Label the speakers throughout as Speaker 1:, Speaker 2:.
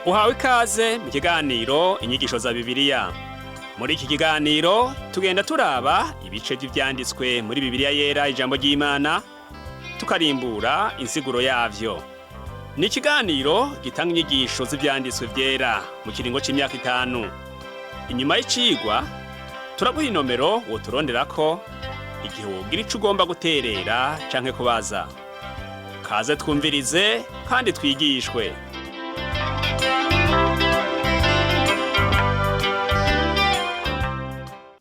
Speaker 1: Uhawe ikaze mu kiganiro Inyigisho za Bibiliya. Muri iki kiganiro tugenda turaba ibice by'ivyanditswe muri Bibiliya Yera, ijambo ry'Imana, tukarimbura insiguro yavyo. Ni ikiganiro gitanga inyigisho z'ivyanditswe vyera mu kiringo c'imyaka 5. Inyuma y'icigwa turaguha inomero woturonderako igihe wogira ico ugomba guterera canke kubaza. Kaze twumvirize kandi twigishwe.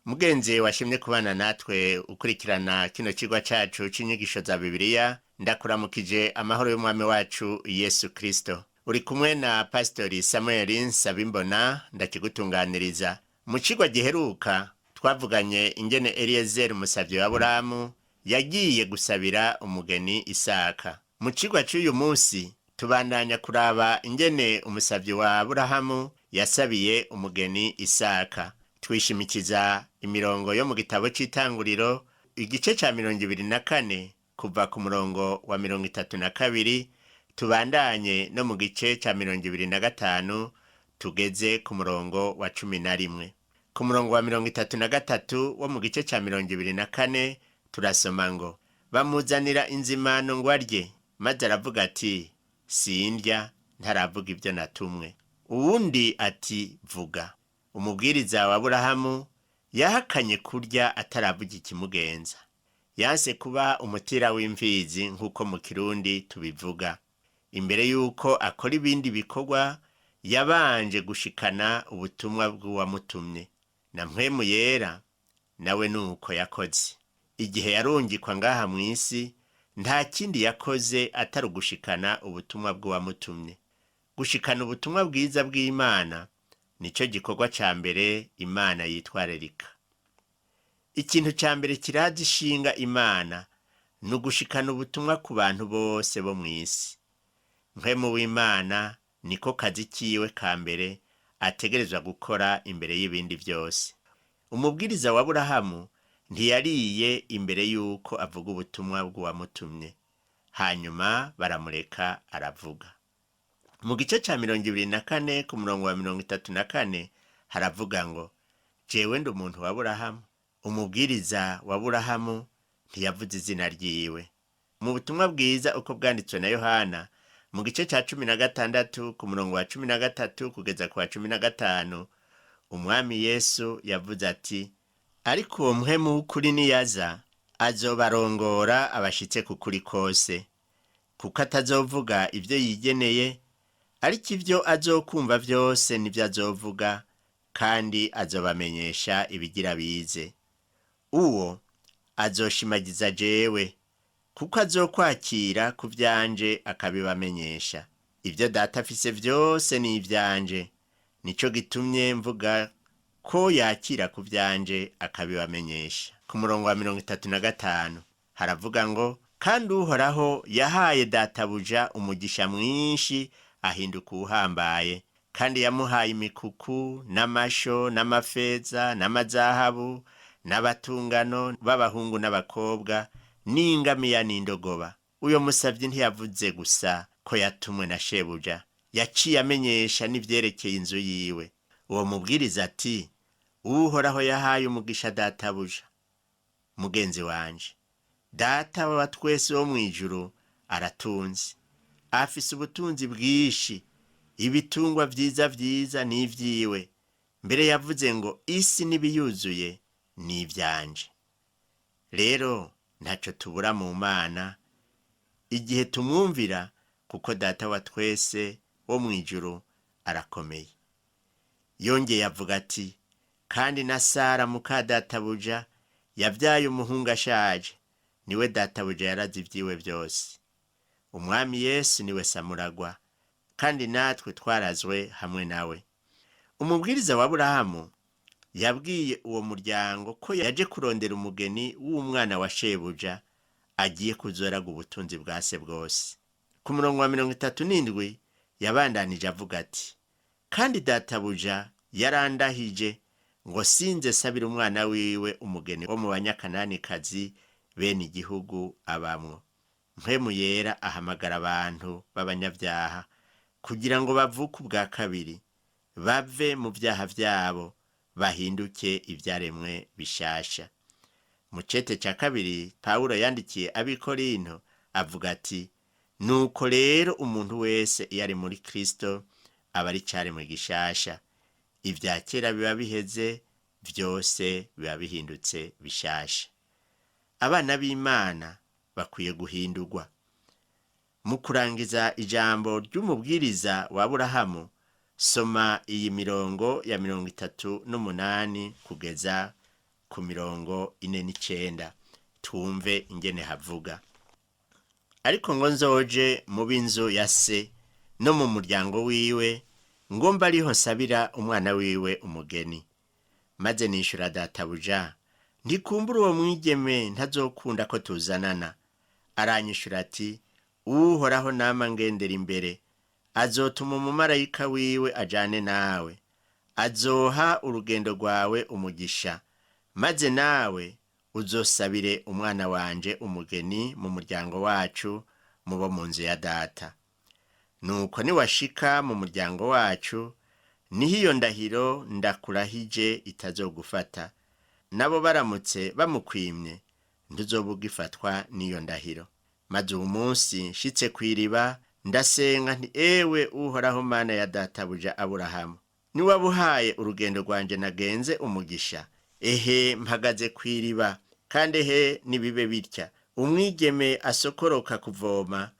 Speaker 2: Mugenzi washimye kubana natwe ukurikirana kino kigwa cacu c'inyigisho za Bibiliya, ndakuramukije amahoro y'Umwami wacu Yesu Kristo. Uri kumwe na Pastori Samuel Nsabimbona, ndakigutunganiriza. Mu cigwa giheruka twavuganye ingene Eliyezeri umusavyi wa Aburahamu yagiye gusabira umugeni Isaka. Mu cigwa c'uyu munsi tubandanya kuraba ingene umusavyi wa Aburahamu yasabiye umugeni Isaka. Twishimikiza imirongo yo mu gitabo c'Itanguriro, igice ca 24, kuva ku murongo wa 32, tubandanye no mu gice ca 25, tugeze ku murongo wa 11. Ku murongo wa 33 wo mu gice ca 24 turasoma ngo: "Bamuzanira inzimano ngo arye, maze aravuga ati: 'Sindya ntaravuga ibyo natumwe.' Uwundi ati: 'Vuga.'" Umubwiriza wa Aburahamu yahakanye kurya ataravuga ikimugenza. Yanse kuba umutira w'imfizi, nk'uko mu Kirundi tubivuga. Imbere y'uko akora ibindi bikorwa, yabanje gushikana ubutumwa bw'uwamutumye. Na Mpwemu Yera nawe nuko yakoze. Igihe yarungikwa ngaha mw'isi, nta kindi yakoze atari ugushikana ubutumwa bw'uwamutumye. Gushikana ubutumwa bwiza bw'Imana nico gikorwa ca mbere Imana yitwararika. Ikintu ca mbere kiraza ishinga Imana ni ugushikana ubutumwa ku bantu bose bo mw'isi. Mpwemu w'Imana niko kazi kiwe ka mbere ategerezwa gukora imbere y'ibindi vyose. Umubwiriza wa Aburahamu ntiyariye imbere y'uko avuga ubutumwa bw'uwamutumye. Hanyuma baramureka aravuga. Mu gice ca 24, ku murongo wa 34, haravuga ngo: "Jewe ndi umuntu wa Aburahamu." Umubwiriza wa Aburahamu ntiyavuze izina ryiwe. Mu butumwa bwiza uko bwanditswe na Yohana, mu gice ca 16, ku murongo wa 13 kugeza ku wa 15, Umwami Yesu yavuze ati: "Ariko uwo Mpwemu w'ukuri niyaza, azobarongora abashitse ku kuri kose, kuko atazovuga ivyo yigeneye, ariko ivyo azokumva vyose nivyo azovuga, kandi azobamenyesha ibigira bize. Uwo azoshimagiza jewe, kuko azokwakira ku vyanje akabibamenyesha. Ivyo Data afise vyose ni ivyanje, nico gitumye mvuga ko yakira ku vyanje akabibamenyesha." Ku murongo wa 35 haravuga ngo: "Kandi Uhoraho yahaye databuja umugisha mwinshi, ahinduka uwuhambaye, kandi yamuhaye imikuku n'amasho n'amafeza n'amazahabu n'abatungano b'abahungu n'abakobwa n'ingamiya n'indogoba." Uyo musavyi ntiyavuze gusa ko yatumwe na shebuja, yaciye amenyesha n'ivyerekeye inzu yiwe. Uwo mubwiriza ati: "Uhoraho yahaye umugisha databuja." Mugenzi wanje, Data wa twese wo mw'ijuru aratunze, afise ubutunzi bwinshi. Ibitungwa vyiza vyiza ni ivyiwe. Mbere yavuze ngo: "Isi n'ibiyuzuye ni ivyanje." Rero ntaco tubura mu Mana igihe tumwumvira, kuko Data wa twese wo mw'ijuru arakomeye. Yongeye avuga ati: "Kandi na Sara muka databuja yavyaye umuhungu ashaje, niwe databuja yaraze ivyiwe vyose." Umwami Yesu niwe samuragwa, kandi natwe twarazwe hamwe nawe. Umubwiriza wa Aburahamu yabwiye uwo muryango ko yaje kurondera umugeni w'umwana wa shebuja agiye kuzoraga ubutunzi bwa se bwose. Ku murongo wa 37 yabandanije avuga ati: "Kandi databuja yarandahije ngo sinze sabira umwana wiwe umugeni wo mu Banyakananikazi, bene igihugu abamwo." Mpwemu Yera ahamagara abantu b'abanyabyaha. kugira ngo bavuke ubwa kabiri, bave mu vyaha vyabo, bahinduke ivyaremwe bishasha. Mu cete ca kabiri Pawulo yandikiye ab'Ikorinto avuga ati: nuko rero umuntu wese iyo ari muri Kristo aba ari icaremwe gishasha, ibya kera biba biheze, vyose biba bihindutse bishasha. Abana b'Imana bakwiye guhindurwa. Mu kurangiza ijambo ry'umubwiriza wa Aburahamu, soma iyi mirongo ya 38 kugeza ku 49, twumve ingene havuga. Ariko ngo nzoje mu b'inzu ya se no mu muryango wiwe, ngomba ariho nsabira umwana wiwe umugeni. Maze nishura databuja, ntikumbura uwo mwigeme ntazokunda ko tuzanana. Aranyishura ati: Uhoraho nama ngendera imbere, azotuma umumarayika wiwe ajane nawe, azoha urugendo rwawe umugisha, maze nawe uzosabire umwana wanje umugeni mu muryango wacu, mubo mu nzu ya data. Nuko niwashika mu muryango wacu, niho iyo ndahiro ndakurahije itazogufata. Nabo baramutse bamukwimye, ntuzoba ugifatwa n'iyo ndahiro. Maze uwo munsi nshitse kw'iriba, ndasenga nti: ewe Uhoraho Mana ya databuja Aburahamu, niwabuhaye urugendo rwanje nagenze umugisha, ehe mpagaze kw'iriba, kandi ehe nibibe bitya, umwigeme asokoroka kuvoma,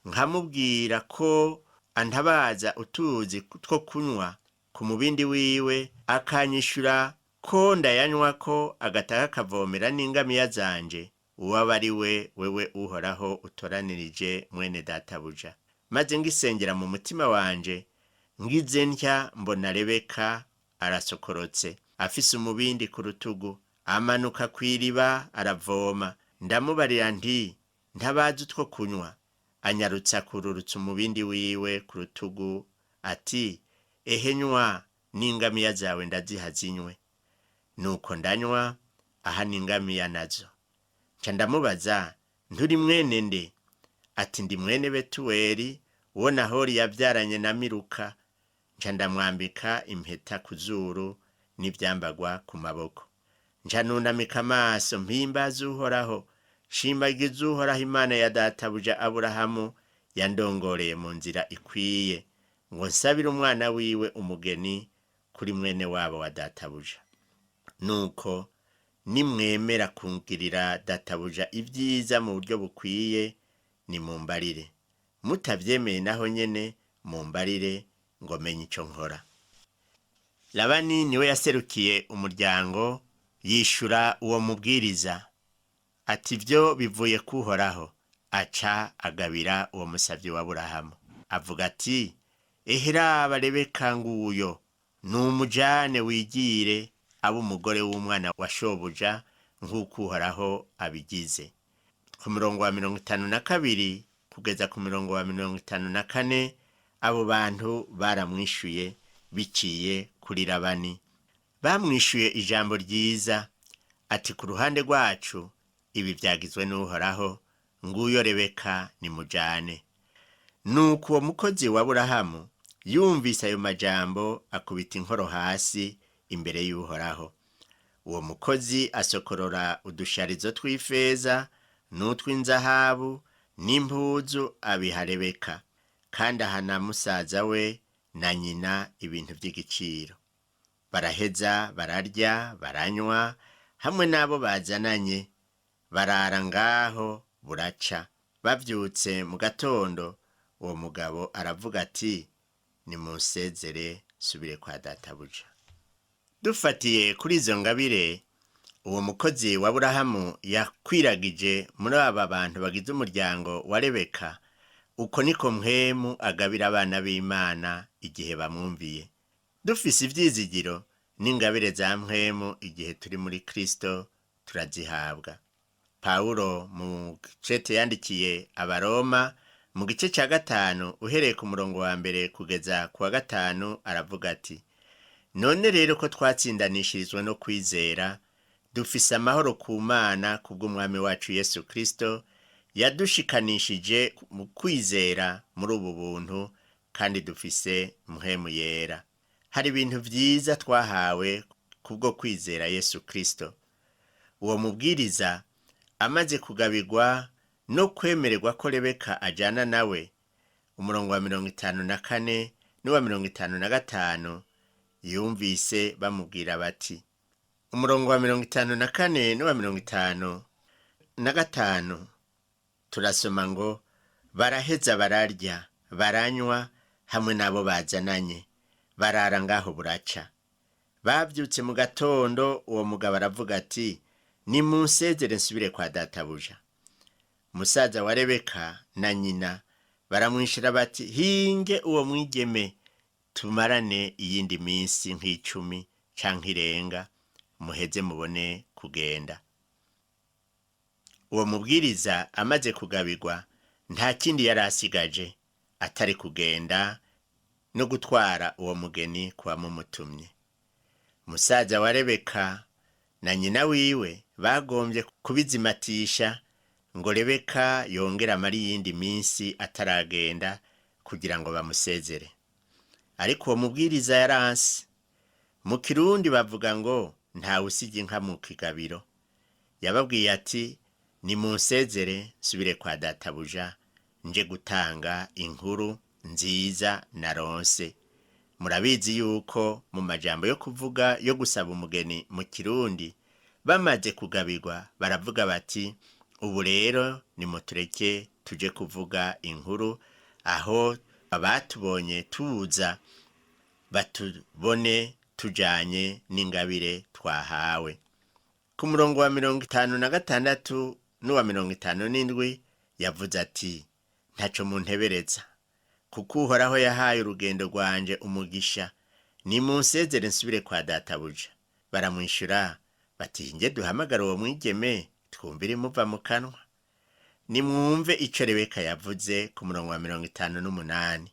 Speaker 2: nkamubwira ko antabaza utuzi two kunywa ku mubindi wiwe, akanyishura ko ndayanywako agataha akavomera n'ingamiya zanje, uwaba ari we wewe Uhoraho utoranirije mwene databuja. Maze ngisengera mu mutima wanje, ngize ntya mbona Rebeka arasokorotse, afise umubindi ku rutugu, amanuka kw'iriba aravoma. Ndamubarira nti: ntabazi utwo kunywa. Anyarutsa kururutsa umubindi wiwe ku rutugu ati: ehe nywa, n'ingamiya zawe ndaziha zinywe. Nuko ndanywa, aha n'ingamiya nazo. Nca ndamubaza, nturi mwene nde? Ati: ndi mwene Betuweli, uwo Nahori yavyaranye na Miluka. Nca ndamwambika impeta ku zuru n'ivyambagwa ku maboko. Nca nunamika amaso mpimbaza Uhoraho, nshimbagiza Uhoraho Imana ya databuja Aburahamu, yandongoreye mu nzira ikwiye, ngo nsabire umwana wiwe umugeni kuri mwene wabo wa databuja. Nuko nimwemera kungirira databuja ibyiza mu buryo bukwiye, nimumbarire. Mutavyemeye naho nyene mumbarire, ngo menye ico nkora. Labani niwe yaserukiye umuryango, yishura uwo mubwiriza ati: ivyo bivuye kuhoraho. Aca agabira uwo musavyi wa Aburahamu, avuga ati: eheraba Rebeka nguyo, numujane wigire abe umugore w'umwana wa shobuja, nk'uko Uhoraho abigize. Ku murongo wa 52 kugeza ku murongo wa 54, abo bantu baramwishuye biciye kuri Labani. Bamwishuye ijambo ryiza ati: ku ruhande rwacu ibi vyagizwe n'Uhoraho, nguyo Rebeka nimujane. Nuko uwo mukozi wa Aburahamu yumvise ayo majambo, akubita inkoro hasi imbere y'Uhoraho. Uwo mukozi asokorora udusharizo tw'ifeza n'utw'inzahabu n'impuzu, abiha Rebeka, kandi ahana musaza we na nyina ibintu vy'igiciro. Baraheza bararya baranywa hamwe n'abo bazananye, barara ngaho buraca. Bavyutse mu gatondo, uwo mugabo aravuga ati: nimunsezere nsubire kwa databuja. Dufatiye kuri izo ngabire uwo mukozi wa Aburahamu yakwiragije muri aba bantu bagize umuryango wa Rebeka, uko niko mpwemu agabira abana b'Imana igihe bamwumviye. Dufise ivyizigiro n'ingabire za mpwemu igihe turi muri Kristo turazihabwa. Pawulo mu cete yandikiye Abaroma mu gice ca 5 uhereye ku murongo wa 1 kugeza ku wa 5 aravuga ati: none rero ko twatsindanishirizwe no kwizera, dufise amahoro ku Mana kubw'Umwami wacu Yesu Kristo, yadushikanishije mu kwizera muri ubu buntu, Kandi dufise Mpwemu Yera. Hari ibintu vyiza twahawe kubwo kwizera Yesu Kristo. Uwo mubwiriza amaze kugabirwa no kwemererwa ko Rebeka ajana nawe, umurongo wa 54 n'uwa 55, yumvise bamubwira bati, umurongo wa 54 n'uwa 55, turasoma ngo: "Baraheza bararya, baranywa hamwe n'abo bazananye, barara ngaho buraca. Bavyutse mu gatondo, uwo mugabo aravuga ati: 'Nimunsezere nsubire kwa databuja.' Musaza wa Rebeka na nyina baramwishira bati: 'Hinge uwo mwigeme tumarane iyindi minsi nk'icumi canke irenga, muheze mubone kugenda.'" Uwo mubwiriza amaze kugabirwa, nta kindi yari asigaje atari kugenda no gutwara uwo mugeni kuba mumutumye. Musaza wa Rebeka na nyina wiwe bagombye kubizimatisha ngo Rebeka yongere amara iyindi minsi ataragenda kugira ngo bamusezere, ariko uwo mubwiriza yaranse. Mu Kirundi bavuga ngo ntawe usiga inka mu kigabiro. Yababwiye ati: "Nimunsezere nsubire kwa databuja, nje gutanga inkuru nziza naronse." Murabizi yuko mu majambo yo kuvuga yo gusaba umugeni mu Kirundi, bamaze kugabirwa baravuga bati: "Ubu rero nimutureke tuje kuvuga inkuru, aho abatubonye tuza batubone tujanye n'ingabire twahawe." Ku murongo wa 56 n'uwa 57 yavuze ati: "Ntaco muntebereza, kuko Uhoraho yahaye urugendo rwanje umugisha. Nimunsezere nsubire kwa databuja." Baramwishyura bati: "Nge duhamagara uwo mwigeme twumvire imuva mu kanwa." Nimwumve ico Rebeka yavuze ku murongo wa 58.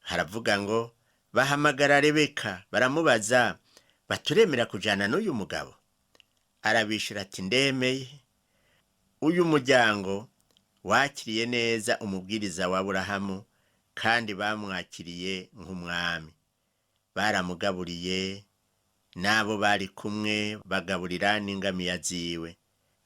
Speaker 2: Haravuga ngo: "Bahamagara Rebeka, baramubaza baturemera kujana n'uyu mugabo? Arabishura ati: 'Ndemeye.'" Uyu muryango wakiriye neza umubwiriza wa Aburahamu, kandi bamwakiriye nk'umwami. Baramugaburiye n'abo bari kumwe, bagaburira n'ingamiya ziwe.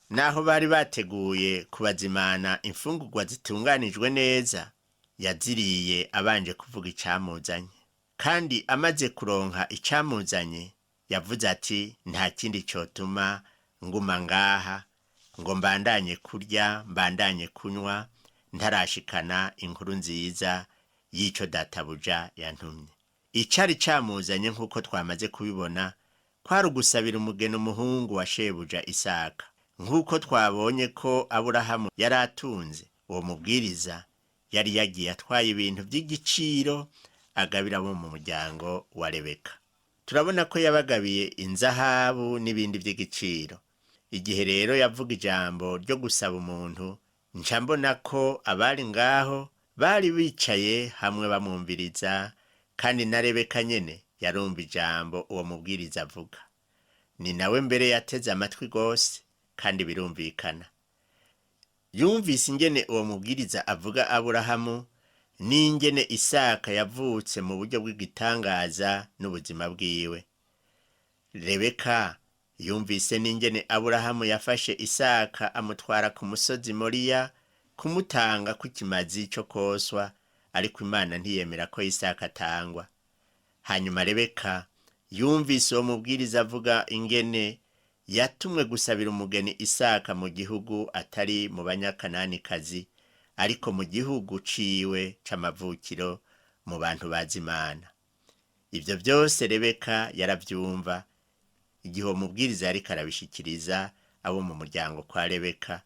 Speaker 2: Naho bari bateguye kubazimana imfungurwa zitunganijwe neza, yaziriye abanje kuvuga icamuzanye. Kandi amaze kuronka icamuzanye, yavuze ati: "Nta kindi cotuma nguma ngaha ngo mbandanye kurya, mbandanye kunywa, ntarashikana inkuru nziza y'ico databuja yantumye." Icari camuzanye, nk'uko twamaze kubibona, kwari ugusabira umugeni umuhungu wa shebuja Isaka. Nk'uko twabonye ko Aburahamu yari atunze, uwo mubwiriza yari yagiye atwaye ibintu by'igiciro agabira abo mu muryango wa Rebeka. Turabona ko yabagabiye inzahabu n'ibindi by'igiciro. Igihe rero yavuga ijambo ryo gusaba umuntu, nca mbona ko abari ngaho bari bicaye hamwe bamwumviriza, kandi na Rebeka nyene yarumva ijambo uwo mubwiriza avuga. Ni nawe mbere yateze amatwi rwose, kandi birumvikana. Yumvise ingene uwo mubwiriza avuga Aburahamu n'ingene Isaka yavutse mu buryo bw'igitangaza n'ubuzima bwiwe. Rebeka yumvise n'ingene Aburahamu yafashe Isaka amutwara ku musozi Moriya kumutanga kw'ikimazi cyo koswa, ariko Imana ntiyemera ko Isaka atangwa. Hanyuma Rebeka yumvise uwo mubwiriza avuga ingene yatumwe gusabira umugeni Isaka mu gihugu atari mu Banyakananikazi, ariko mu gihugu ciwe c'amavukiro, mu bantu bazi Imana. Ibyo byose Rebeka yaravyumva igihe uwo mubwiriza yariko arabishikiriza abo mu muryango kwa Rebeka.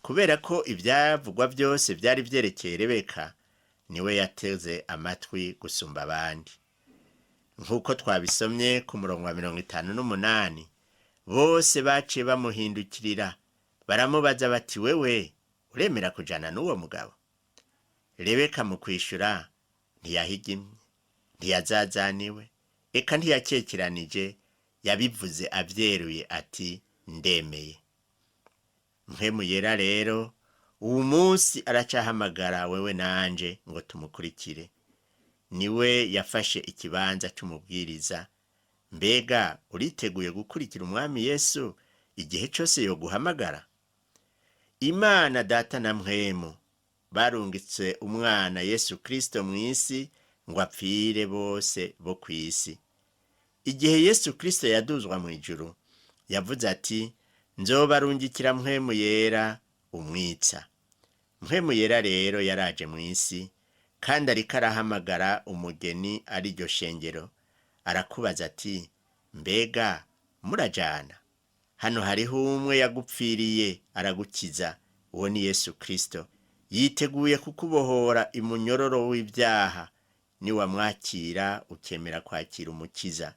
Speaker 2: Kubera ko ivyavugwa byose vyari vyerekeye Rebeka, niwe yateze amatwi gusumba abandi. Nk'uko twabisomye ku murongo wa 58, bose baciye bamuhindukirira, baramubaza bati: "Wewe uremera kujana n'uwo mugabo?" Rebeka mu kwishura ntiyahigimye, ntiyazazaniwe, eka ntiyakekeranije. Yabivuze avyeruye ati: "Ndemeye." Mpwemu Yera rero uwu munsi aracahamagara wewe nanje ngo tumukurikire. Niwe yafashe ikibanza c'umubwiriza. Mbega uriteguye gukurikira Umwami Yesu igihe cose yoguhamagara? Imana Data na Mpwemu barungitse umwana Yesu Kristo mw'isi ngo apfire bose bo kw'isi. Igihe Yesu Kristo yaduzwa mw'ijuru, yavuze ati: "Nzobarungikira Mpwemu Yera umwitsa." Mpwemu Yera rero yaraje mw'isi, kandi ariko arahamagara umugeni ari ryo shengero. Arakubaza ati: "Mbega murajana?" Hano hariho umwe yagupfiriye aragukiza, uwo ni Yesu Kristo. Yiteguye kukubohora imunyororo w'ibyaha niwamwakira ukemera kwakira Umukiza.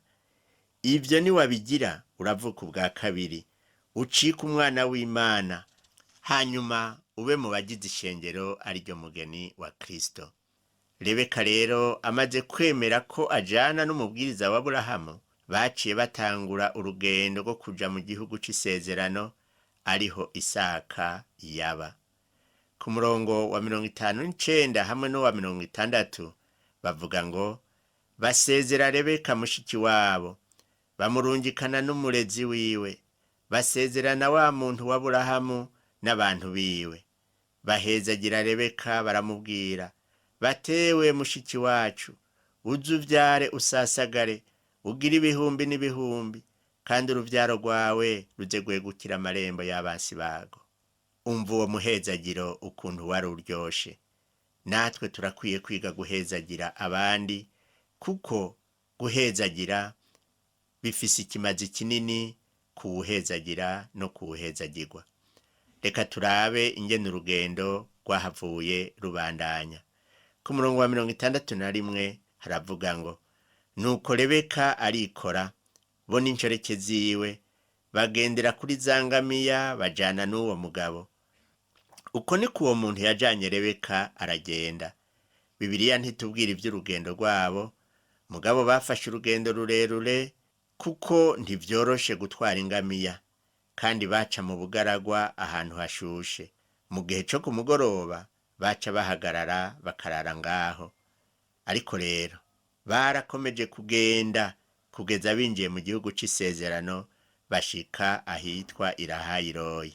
Speaker 2: Ibyo niwabigira uravuka ubwa kabiri, ucike umwana w'Imana, hanyuma ube mu bagize ishengero ariryo mugeni wa Kristo. Rebeka rero amaze kwemera ko ajana n'umubwiriza wa Aburahamu, baciye batangura urugendo rwo kuja mu gihugu c'isezerano ariho Isaka yaba. Ku murongo wa 59 hamwe n'uwa 60 bavuga ngo: "Basezera Rebeka mushiki wabo, bamurungikana n'umurezi wiwe, basezerana wa muntu wa Aburahamu n'abantu biwe. Bahezagira Rebeka baramubwira batewe mushiki wacu, uze uvyare usasagare, ugire ibihumbi n'ibihumbi, kandi uruvyaro rwawe ruze gwegukira amarembo y'abansi bago." Umva uwo muhezagiro ukuntu wari uryoshe. Natwe turakwiye kwiga guhezagira abandi, kuko guhezagira bifise ikimazi kinini kuwuhezagira no kuwuhezagirwa. Reka turabe ingene urugendo rwahavuye rubandanya. Ku murongo wa 61 haravuga ngo: "Nuko Rebeka arikora, bo n'inshoreke ziwe, bagendera kuri za ngamiya bajana n'uwo mugabo." Uko niko uwo muntu yajanye Rebeka aragenda. Bibiliya ntitubwira ivy'urugendo rwabo, mugabo bafashe urugendo rurerure kuko ntivyoroshe gutwara ingamiya, kandi baca mu bugaragwa ahantu hashushe. Mu gihe co ku mugoroba baca bahagarara bakarara ngaho. Ariko rero barakomeje kugenda kugeza binjiye mu gihugu c'isezerano, bashika ahitwa Irahayiroyi.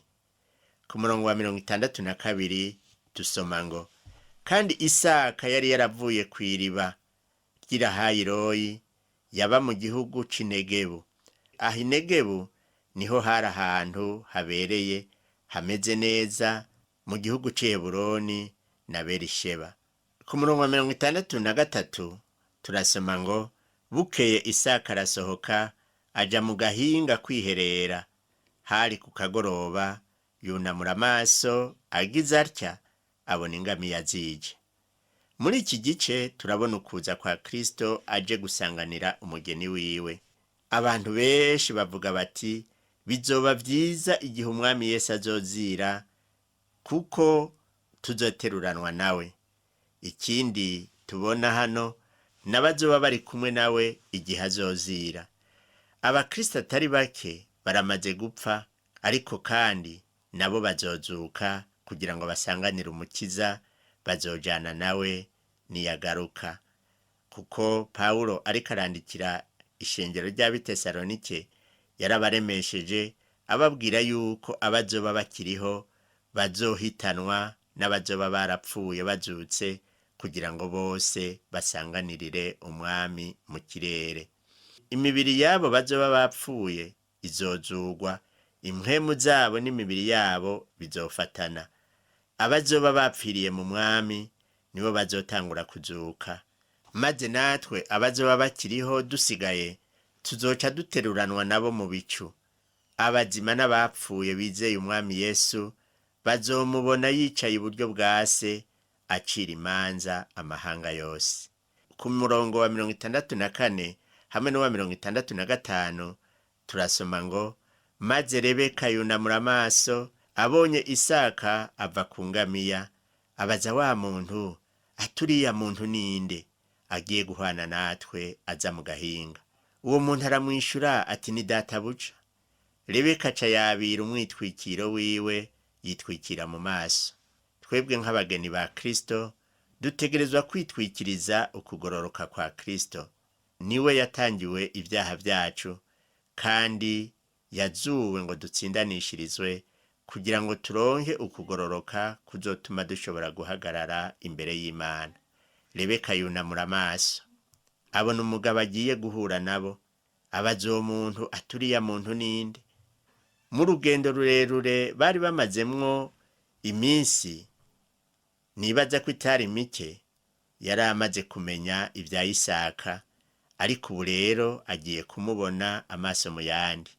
Speaker 2: Ku murongo wa 62 dusoma ngo: "Kandi Isaka yari yaravuye kw'iriba ry'Irahayiroyi, yaba mu gihugu c'Inegebu." Aho Inegebu niho hari ahantu habereye hameze neza mu gihugu c'i Heburoni na Berisheba. Ku murongo wa 63 turasoma ngo: "Bukeye Isaka arasohoka aja mu gahinga kwiherera. Hari ku kagoroba, yunamura amaso agize atya abona ingamiya zije." Muri iki gice turabona ukuza kwa Kristo aje gusanganira umugeni wiwe. Abantu benshi bavuga bati: "Bizoba vyiza igihe Umwami Yesu azozira, kuko tuzoteruranwa nawe." Ikindi tubona hano, n'abazoba bari kumwe nawe igihe azozira. Abakristo atari bake baramaze gupfa, ariko kandi nabo bazozuka kugira ngo basanganire Umukiza, bazojana nawe niyagaruka. Kuko Pawulo ariko arandikira ishengero ry'Abitesalonike, yarabaremesheje ababwira yuko abazoba bakiriho bazohitanwa n'abazoba barapfuye bazutse, kugira ngo bose basanganirire Umwami mu kirere. Imibiri yabo bazoba bapfuye izozugwa, impwemu zabo n'imibiri yabo bizofatana. Abazoba bapfiriye mu Mwami nibo bazotangura kuzuka, maze natwe abazoba bakiriho dusigaye tuzoca duteruranwa nabo mu bicu. Abazima n'abapfuye bizeye Umwami Yesu bazomubona yicaye iburyo bwa Se acira imanza amahanga yose. Ku murongo wa 64 hamwe n'uwa 65 turasoma ngo: "Maze Rebeka yunamura amaso abonye Isaka ava ku ngamiya, abaza wa muntu aturiya muntu ninde agiye guhwana natwe aza mu gahinga? Uwo muntu aramwishura ati: 'Ni databuja.' Rebeka aca yabira umwitwikiro wiwe yitwikira mu maso." Twebwe nk'abageni ba Kristo Dutegerezwa kwitwikiriza ukugororoka kwa Kristo. Niwe yatangiwe ibyaha byacu kandi yazuwe ngo dutsindanishirizwe kugira ngo turonke ukugororoka kuzotuma dushobora guhagarara imbere y'Imana. Rebeka yunamura amaso, abona umugabo agiye guhura nabo, abaza uwo muntu aturiya muntu ninde? Mu rugendo rurerure bari bamazemwo iminsi, nibaza ko itari mike, yari amaze kumenya ibya Isaka, ariko ubu rero agiye kumubona amaso mu yandi.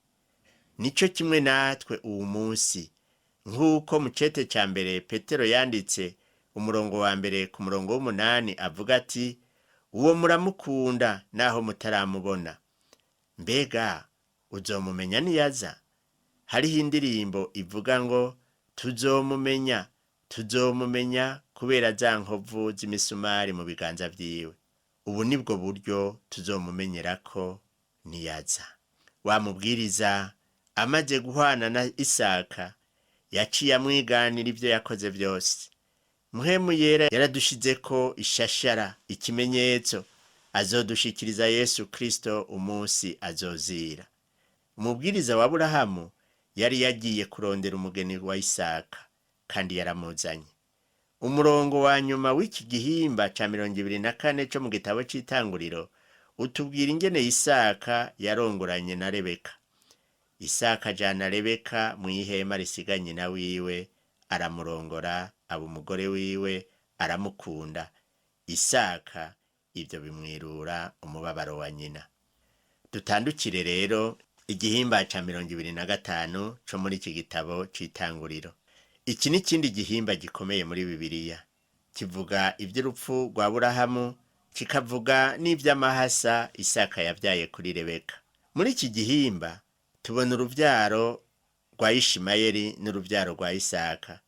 Speaker 2: Nico kimwe natwe uwu munsi, nk'uko mu cete ca mbere Petero yanditse umurongo wa mbere ku murongo w'umunani avuga ati: uwo muramukunda naho mutaramubona. Mbega uzomumenya niyaza? Hariho indirimbo ivuga ngo tuzomumenya, tuzomumenya kubera za nkovu z'imisumari mu biganza vyiwe. Ubu nibwo buryo tuzomumenyerako niyaza. Wa mubwiriza amaze guhwana na Isaka, yaciye amwiganira ivyo yakoze vyose. Mpwemu Yera yaradushizeko ishashara, ikimenyetso azodushikiriza Yesu Kristo umunsi azozira. Umubwiriza wa Aburahamu yari yagiye kurondera umugeni wa Isaka kandi yaramuzanye. Umurongo wa nyuma w'iki gihimba ca 24 co mu gitabo c'Itanguriro utubwira ingene Isaka yarongoranye na Rebeka. Isaka ajana Rebeka mw'ihema risiga nyina wiwe, aramurongora, aba umugore wiwe, aramukunda. Isaka ivyo bimwirura umubabaro wa nyina. Dutandukire rero igihimba ca 25 co muri iki gitabo c'Itanguriro. Iki ni ikindi gihimba gikomeye muri Bibiliya. Kivuga ivy'urupfu rwa Aburahamu, kikavuga n'ivy'amahasa Isaka yavyaye kuri Rebeka. Muri iki gihimba tubona uruvyaro rwa Ishimayeli n'uruvyaro rwa Isaka.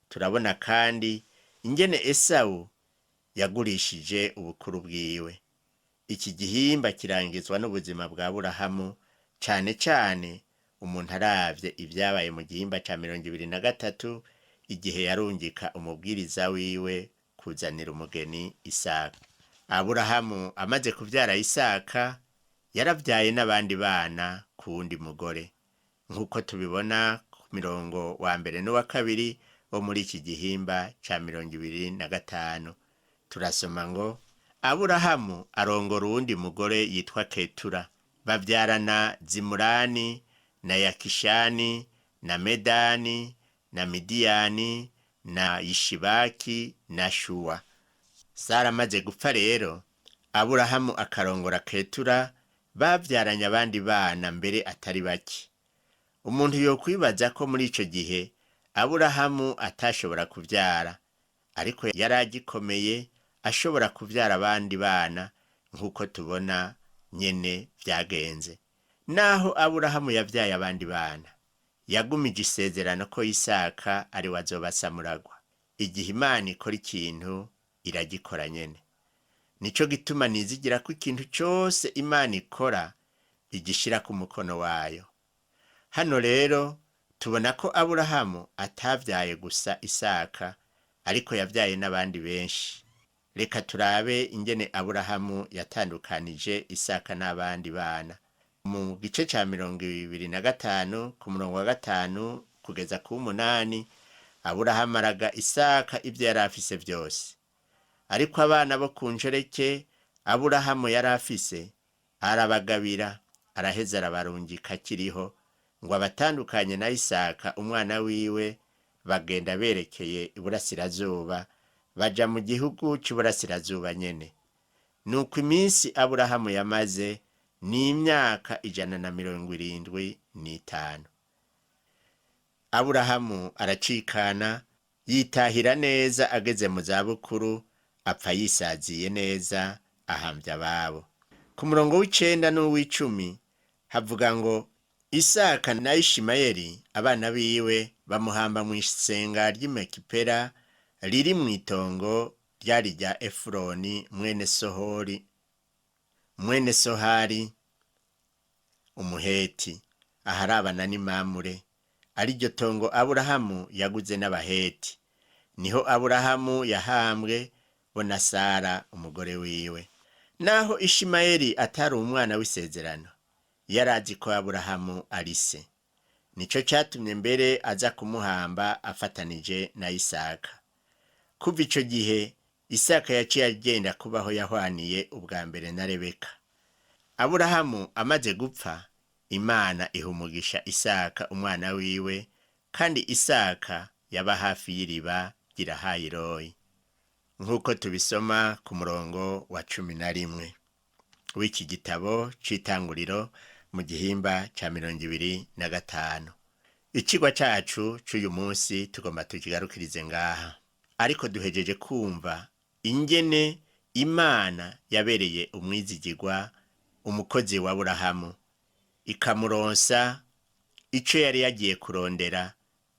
Speaker 2: Turabona kandi ingene Esawu yagurishije ubukuru bwiwe. Iki gihimba kirangizwa n'ubuzima bwa Aburahamu, cane cane umuntu aravye ivyabaye mu gihimba ca 23 igihe yarungika umubwiriza wiwe kuzanira umugeni Isaka. Aburahamu amaze kuvyara Isaka, yaravyaye n'abandi bana ku wundi mugore, nk'uko tubibona ku mirongo wa mbere n'uwa kabiri wo muri iki gihimba ca 25. Turasoma ngo Aburahamu arongora uwundi mugore yitwa Ketura, bavyarana Zimurani na Yakishani na Medani na Midiyani na Yishibaki na Shuwa. Sara amaze gupfa rero, Aburahamu akarongora Ketura, bavyaranye abandi bana mbere atari bake. Umuntu yokwibaza ko muri ico gihe Aburahamu atashobora kuvyara, ariko yari agikomeye ashobora kuvyara abandi bana nk'uko tubona nyene vyagenze. Naho Aburahamu yavyaye abandi bana, yagumije isezerano ko Isaka ari we azoba asamuragwa. Igihe Imana ikora ikintu, iragikora nyene. Nico gituma nizigira ko ikintu cose Imana ikora igishira ku mukono wayo. Hano rero tubona ko Aburahamu atavyaye gusa Isaka, ariko yavyaye n'abandi benshi. Reka turabe ingene Aburahamu yatandukanije Isaka n'abandi bana. Mu gice ca 25 ku murongo wa 5 kugeza ku 8, Aburahamu araga Isaka ivyo yari afise vyose. Ariko abana bo ku nshoreke Aburahamu yari afise arabagabira, araheza arabarungika akiriho ngo abatandukanye na Isaka umwana wiwe, bagenda berekeye iburasirazuba, baja mu gihugu c'iburasirazuba nyene. Nuko iminsi Aburahamu yamaze ni imyaka 175. Aburahamu aracikana, yitahira neza ageze mu zabukuru, apfa yisaziye neza, ahambya ababo. Ku murongo w'icenda n'uw'icumi havuga ngo Isaka na Ishimayeli abana biwe bamuhamba mw'isenga ry'i Mekipera riri mw'itongo ryari rya Efuroni mwene Sohori mwene Sohari Umuheti, aharabana n'Imamure, ariryo tongo Aburahamu yaguze n'Abaheti. Niho Aburahamu yahambwe bo na Sara umugore wiwe. Naho Ishimayeli atari umwana w'isezerano, yarazi ko Aburahamu ari se. Nico catumye mbere aza kumuhamba afatanije na Isaka. Kuva ico gihe Isaka yaciye agenda kubaho yahwaniye ubwa mbere na Rebeka. Aburahamu amaze gupfa, Imana iha umugisha Isaka umwana wiwe, kandi Isaka yaba hafi y'iriba ry'Irahayiroyi, nk'uko tubisoma ku murongo wa 11 w'iki gitabo c'itanguriro mu gihimba ca 25. Icigwa cacu c'uyu munsi tugomba tukigarukirize ngaha, ariko duhejeje kumva ingene Imana yabereye umwizigirwa umukozi wa Aburahamu, ikamuronsa ico yari yagiye kurondera,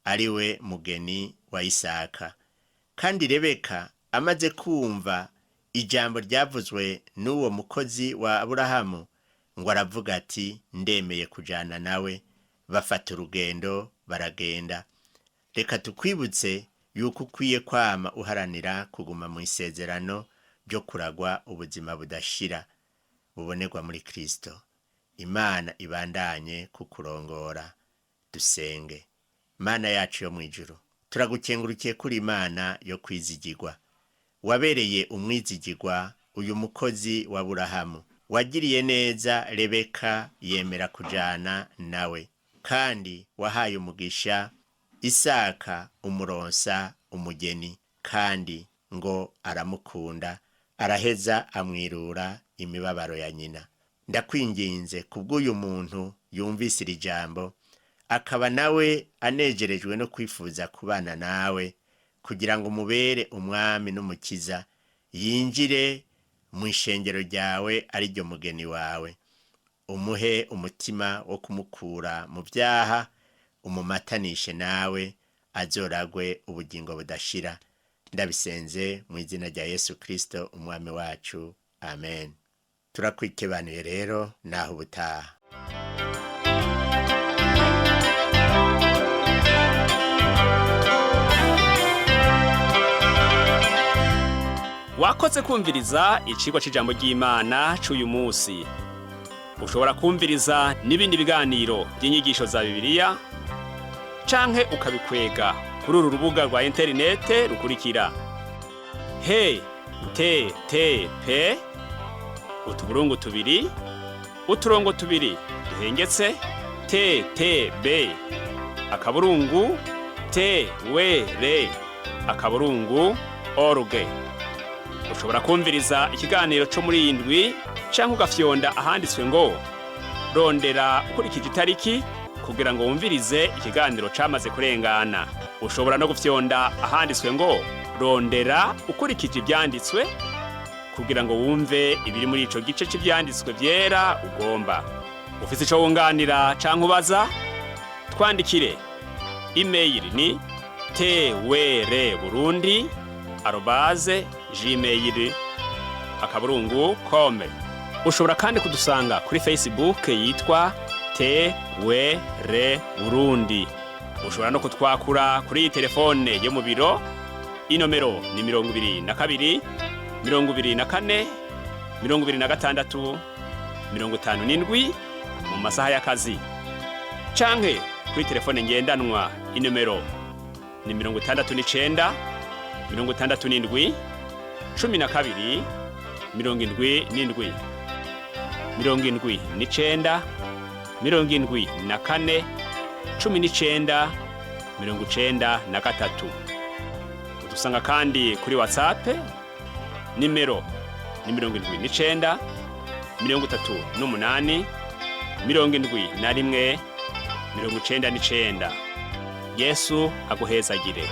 Speaker 2: ari we mugeni wa Isaka. Kandi Rebeka amaze kumva ijambo ryavuzwe n'uwo mukozi wa Aburahamu, ngo aravuga ati: ndemeye kujana nawe. Bafata urugendo baragenda. Reka tukwibutse yuko ukwiye kwama uharanira kuguma mu isezerano ryo kuragwa ubuzima budashira bubonerwa muri Kristo. Imana ibandanye kukurongora. Dusenge. Mana yacu yo mw'ijuru, turagukengurukiye kuri Imana yo kwizigirwa. Wabereye umwizigirwa uyu mukozi wa Aburahamu, wagiriye neza Rebeka yemera kujana nawe, kandi wahaye umugisha Isaka umuronsa umugeni, kandi ngo aramukunda, araheza amwirura imibabaro ya nyina. Ndakwinginze kubw'uyu muntu yumvise iri jambo, akaba nawe anejerejwe no kwifuza kubana nawe, kugira ngo umubere umwami n'umukiza, yinjire mu ishengero ryawe ari ryo mugeni wawe. Umuhe umutima wo kumukura mu byaha, umumatanishe nawe, azoragwe ubugingo budashira. Ndabisenze mu izina rya Yesu Kristo umwami wacu, amen. Turakwikebanuye rero, naho ubutaha.
Speaker 1: Wakoze kumviriza icigwa c'ijambo ry'Imana c'uyu munsi. Ushobora kumviriza n'ibindi biganiro by'inyigisho za Bibiliya canke ukabikwega kuri uru rubuga rwa interinete rukurikira: he t t p utuburungu tubiri uturongo tubiri duhengetse t t b akaburungu t w r akaburungu org. Ushobora kumviriza ikiganiro cyo muri iyi ndwi canke ugafyonda ahanditswe ngo rondera ukurikije itariki kugira ngo wumvirize ikiganiro camaze kurengana. Ushobora no gufyonda ahanditswe ngo rondera ukurikije ivyanditswe kugira ngo wumve ibiri muri ico gice c'ivyanditswe vyera ugomba. Ufise ico wunganira canke ubaza, twandikire. Email ni twrburundi@gmail.com. Ushobora kandi kudusanga kuri Facebook yitwa TWR Burundi. Ushobora no kutwakura kuri iyi telefone yo mu biro, inomero ni 22 24 26 57 mu masaha y'akazi, canke kuri telefone ngendanwa inomero ni 69 67 12 77 79 74 19 93. Udusanga kandi kuri WhatsApp, nimero ni 79 38 71 99. Yesu aguhezagire.